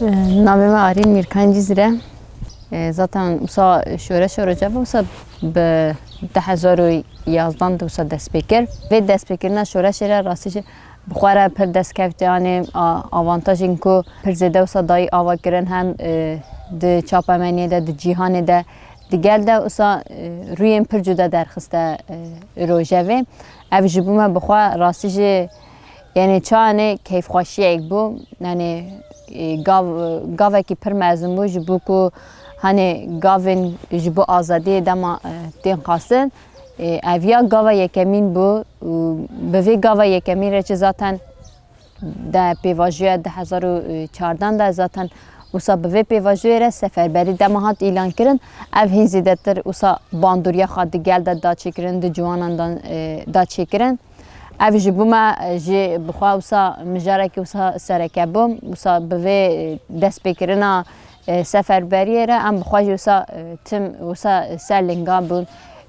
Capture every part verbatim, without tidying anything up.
Navê me Arîn Mîrkan Cizîr e. E, Zaten wisa şoreşa Rojava wisa bi du hezar û yazdan de wisa dest pê kir. Vê destpêkirina şoreşê re rastî jî bi xwe re pir dest kevtî, yanî a, avantajên ku pir zêde wisa dayî ava kirin, hem e, di çapemeniyê de, di cîhanê de, di gel de wisa e, rûyên pir cuda derxiste e, rojevê. Ev ji bo me bi xwe rastî jî, yanî çayanê keyfxweşiyek bû. Yanî e, gav, gavekî pir mezin bû, ji bo ku hani gavên ji bo azadiyê dema e, tên xwestin. E, ev ya gava yekemîn bû û bi vê gava yekemîn re çi zaten de pêvajoya du hezar û çardan de zaten wisa bi vê pêvajoyê re seferberî dema hat îlan kirin. Ev hîn zêdetir wisa bandoriya xwe di gel de da çêkirin, di ciwanan da, e, da çêkirin. Ev ji bo me, e, jî bi xwe wisa mijarekî wisa sereke bû. Wisa bi vê, e, destpêkirina, e, seferberiyê re em bi xwe jî wisa, e, tim wisa ser linga bûn.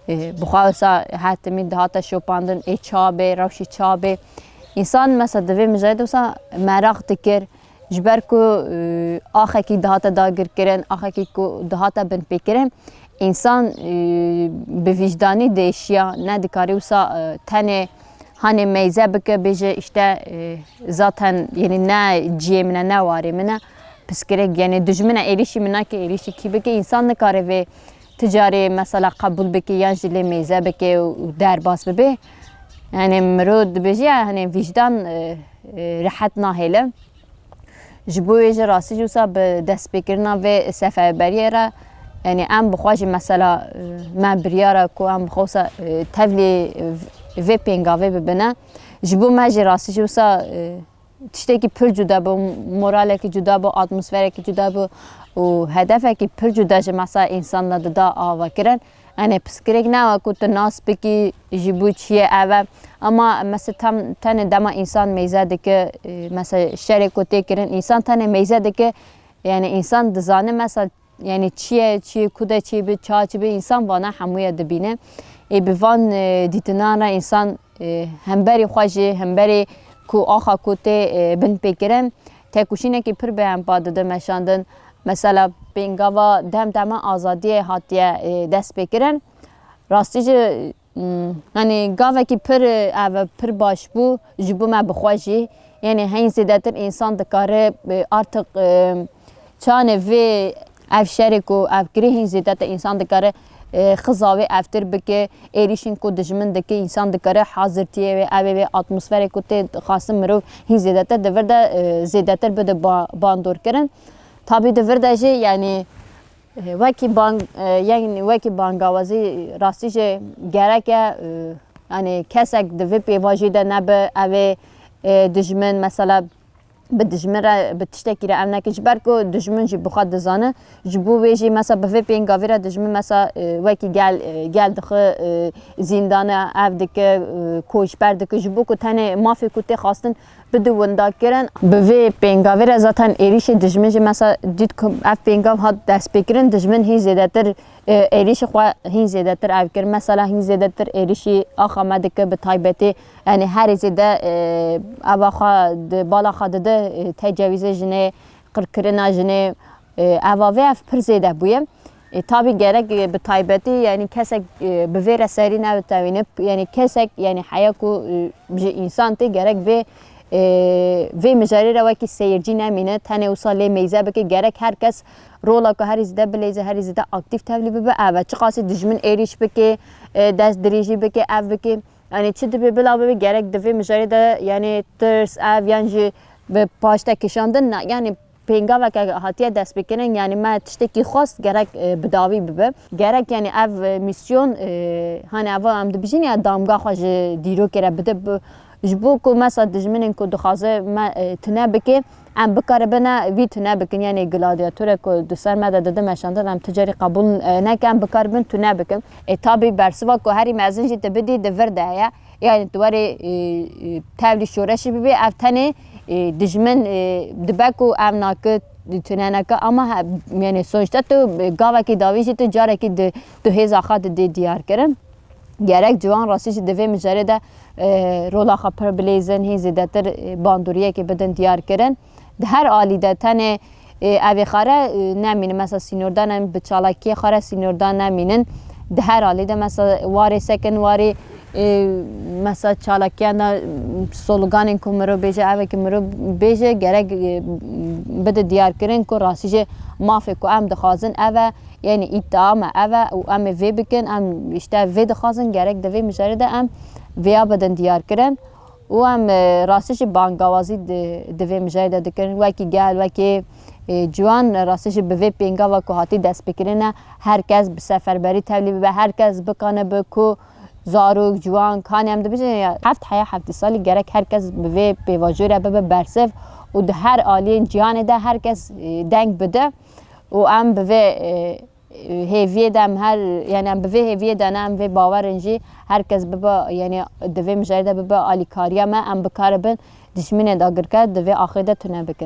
E, bi xwe wisa her timî dihate şopandin ê çabê, rewşî çabê. Însan mesela di vê mijarê de wisa meraq dikir. Ji ber ku, e, axekî dihate dagirkirin, axekî ku dihate binpêkirin, însan, e, bi vîjdanî diêşiya, ne dikarî wisa, e, tenê hanê meyze bike, bêje işte, e, zaten, yanî ne ciyê min e, ne warê min e, piskirek, yanî dijmin e, êrîşî min nake, êrîşî kî bike, însan nikare vê ti carê mesela qebûl bike yan jî lê meyze bike û derbas bibe. Yanî mirov dibêje ya, hani vîjdan, e, e, rehet nahêle. Ji bo wê jî rastî jî wisa bi destpêkirina vê seferberiyê re, yanî em bi xwe jî mesela, e, me biryara ku em bi xwe wisa, e, tevlî, e, vê pêngavê bibine. Ji bo me jî rastî jî wisa, e, tiştekî pir cuda bû, moralekî cuda bû, atmosferekî cuda bû û hedefekî pir cuda ji mesela însan de dida avakirin. Yanî piskirêk ne wek ku tu nas bikî ji bo çi ye ev e. Ema mesela tam tenê dema însan meyze dike, e, mesela şerê ku tê kirin, însan tenê meyze dike, yanî însan dizane mesela, yanî çi ye, çi ye, ku de çi bi, ça çi bi, însan vana hemûye dibîne. Ê bi van, e, dîtinan re însan, e, hemberî xwe jî, hemberî ku axa ku tê, e, binpêkirin, tekoşînekî pir bi em pa dide meşandin. Mesela pêngava dem dema azadiyê hatiye, e, destpêkirin. Rastî jî, m, yanî gavekî pir, e, ev pir baş bû ji bo me bi xwe jî. Yanî hîn zêdetir însan dikare, e, artık, e, çanê vê ev şerê ku ev kirî hîn zêdetir însan dikare, e, xiza wê evtir bike, êrîşên ku dijmin dike, însan dikare hazirtiyê wê, ev ê vê atmosferê ku tê xwestin mirov hîn zêdetir di vir de, e, zêdetir bide ba-, bandorkirin. Tabî di vir de jî, yanî, e, wekî bang-, e, yanî wekî bangawazî rastî jî gerek e, e, yanî kesek di vê pêvajoyê de nebe, ev ê, e, dijmin mesela bi dijmin re, bi tiştekî re ev neke, ji ber ku dijmin jî bi xwe dizane. Ji bo wê jî mesela bi vê pêngavî re dijmin mesela, e, wekî gel, e, gel dixe, e, zîndane, ev dike, e, koçber dike, ji bo ku tenê mafê ku tê xwestin bide winda kirin. Bi vê pêngavî re zaten êrîşê dijmin jî mesela dît ku ev pêngav hat destpêkirin, dijmin hîn zêdetir, e, êrîşê xwe hîn zêdetir ev kir. Mesela hîn zêdetir êrîşî axa me dike bi taybetî, yanî herî zêde, e, eva xwe di bala xwe dide, e, tecawîzê jinê, qirkirina jinê, e, eva vê ev pir zêde bûye. E, tabî gerek, e, bi taybetî, yanî kesek, e, bi vê re serî nebitewîne, yanî kesek, yanî heya ku, e, ji însan tê gerek vê, e, vê mijarê re wekî seyircî nemîne, tenê wisa lê meyze bike, gerek her kes rola ku herî zêde bileyze, herî zêde aktîf tevlî bibe, ev e. Çiqasî dijmin êrîş bike, e, dest dirêjî bike, ev bike. Yanî çi dibe bila bibe, gerek di vê mijarê de, yanî tirs, ev, yan jî bi paştekişandin, ne, yanî pêngaveke hatiye destpêkirin, yanî me tiştekî xwest gerek, e, bi dawî bibe. Gerek, yanî ev, e, mîsyon, e, hani eva em dibijin ya damga xwe ji dîrokê re bide, bi-, ji bo ku mesela dijminên ku dixwaze me, e, tune bike, em bikaribine vî tune bikin, yanî gladiyatore ku di ser me de dide meşandin, em tu carî qebûl, e, neke, em bikaribin tune bikin. E, tabî bersiva ku herî mezin jî tu bidî di vir de heye. Yanî tu werê, e, e, tevlî şoreşî bibê, ev tenê, e, dijmin, e, dibe ku ev nake, tune nake, ama he, yanî sonuçta tu, e, gavekî dawî jî tu carekî di, tu hêza xwe didê diyar kirin. Gerek ciwan rastî jî di vê mijarê de, e, rola xwe pir bileyzin, hîn zêdetir, e, bandoriyekê bidin diyar kirin. Di her alî de tenê, Ê, ev ê xare, ê, nemînin. Mesela sînordan em bi çalakiyê xare sînordan nemînin. Di her alî de mesela warê sekin, warê, ê, mesela çalakiyan da, m, sloganên ku mirov bêje, ev e ki mirov bêje, gerek, ê, bide diyarkirin ku rastî jî mafê ku em dixwazin ev e, yanî îddia me ev e û em ê vê bikin, em işte vê dixwazin, gerek di vê mijarê de em vêya bidin diyarkirin. Û em, e, rastî jî bangawazî di, di vê mijarê de dikirin. Wekî gel, wekî, e, ciwan, rastî jî bi vê pêngava ku hatî destpêkirin e, her kes bi seferberî tevlî bibe, her kes bikane bi ku zarok, ciwan, kanê em dibêjin ya heft heya heftê salî gerek her kes bi vê pêvajoyê re bibe bersiv û di her aliyên cîhanê de her kes, e, deng bide û em bi vê, e, hêviyê de em her, yanî em bi vê hêviyê de ne, em vê bawerin jî her kes bibe, yanî di vê mijarê de bibe alîkariya me, em bikaribin dijminê dagirker di vê axê de tune bikin.